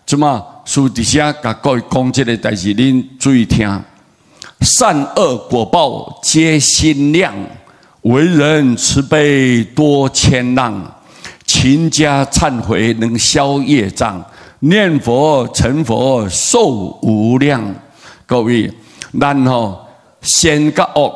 這馬師佇遮共各位講這个代誌，恁注意聽。善惡果報皆心量，為人慈悲多謙讓，勤加懺悔能消業障，念佛成佛壽無量。各位，咱吼善佮惡，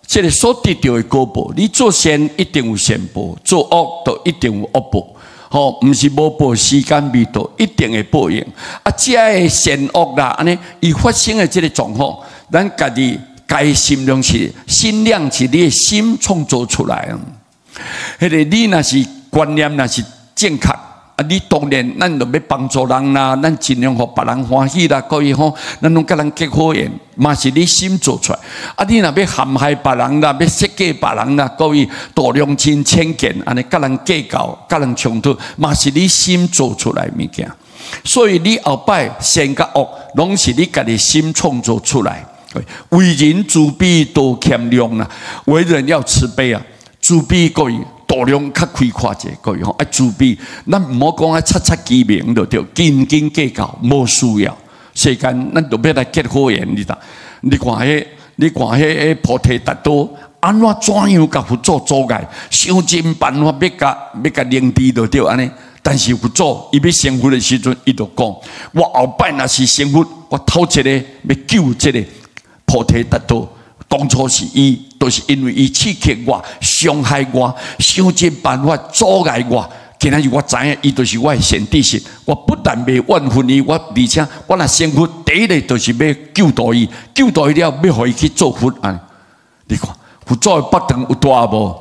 這个所得著的果報，你做善一定有善報，做惡就一定有惡報。吼，毋是無報，時間未到，一定會報應。啊，這个善惡啦，按呢，伊發生的這个狀況，咱家己該心量是心量是你的心創造出來。彼个你若是觀念若是正確，啊，你當然咱就欲幫助人啦，咱盡量予別人歡喜啦，各位吼，咱攏佮人結好緣，嘛是你心做出來。啊，你若欲陷害別人啦，欲設計別人啦，各位度量真淺見，按呢佮人計較、佮人衝突，嘛是你心做出來物件。所以你後擺善佮惡，攏是你家己心創造出來。為人慈悲多謙讓啦，為人要慈悲啊，慈悲各位。度量較開闊者，各位吼，愛慈悲，咱毋好講愛察察其明就對，斤斤計較無需要。世間咱就欲來結好緣，你知？你看彼，你看彼个菩提達多，按怎怎樣共佛祖阻礙，想盡辦法欲共凌遲就對按呢。但是佛祖伊欲成佛的時陣，伊就講：我後擺若是成佛，我頭一个欲救這个菩提達多。當初是伊，都是因為伊刺激我、傷害我、想盡辦法阻礙我。今仔日我知影，伊就是我的善知識。我不但袂怨恨伊，我而且我若成佛，第一个就是欲救度伊，救度伊了，欲予伊去做佛啊！你看，佛祖的腹腸有大無？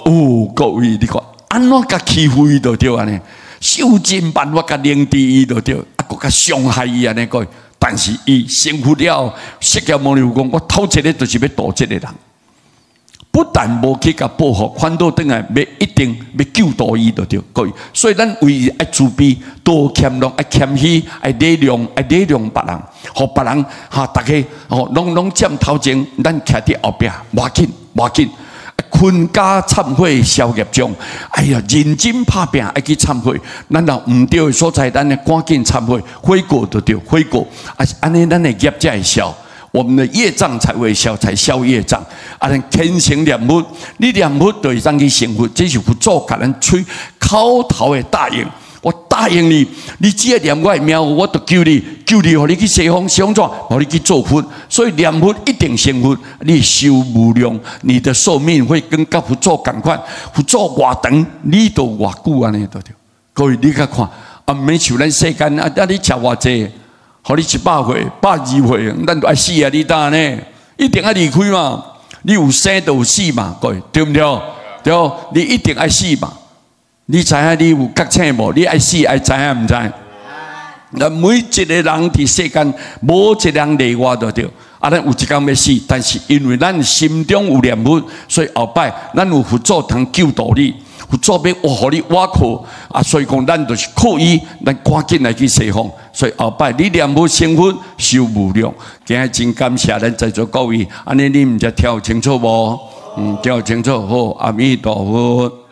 有，各位，你看，按怎共欺負伊就對按呢？想盡辦法共凌遲伊就對，啊，閣較傷害伊按呢各位。但是伊成佛了，釋迦牟尼佛講，我頭一个就是欲度這个人，不但無去共報復，反倒轉來欲一定欲救度伊就對，各位。所以咱為人愛慈悲，多謙讓，愛謙虛，愛禮讓，愛禮讓別人，予別人哈，逐家吼攏攏佔頭前，咱徛佇後壁，無要緊，無要緊。勤加懺悔消業障，哎呀，認真拍拚愛去懺悔。咱若毋對的所在，咱會趕緊懺悔，悔過就對，悔過。啊，按呢，咱的業才會消，我們的業障才會消，才消業障。啊，咱虔誠念佛，你念佛就會當去成佛，這是佛祖共咱喙口頭的答應。我答應你，你只要念我的名，我就救你，救你，予你去西方，西方怎？予你去做佛。所以念佛一定成佛，你壽無量，你的壽命會跟佮佛祖仝款。佛祖偌長，你就偌久按呢對對。各位，你較看，啊，毋免像咱世間啊，啊，你食偌濟，予你100歲、120歲，咱就愛死啊！你呾呢？一定愛離開嘛。你有生就有死嘛，各位對毋對？對，你一定愛死嘛。你知影你有覺醒無？你愛死愛知影毋知？咱每一個人佇世間，無一個人例外就對。啊，咱有一工欲死，但是因為咱心中有念佛，所以後擺咱有佛祖通救度你，佛祖欲予你倚靠啊，所以講咱就是靠伊，咱趕緊來去西方。所以後擺你念佛成佛，壽無量。今日真感謝咱在座各位，按呢你毋知聽有清楚無？嗯，聽有清楚，好，阿彌陀佛。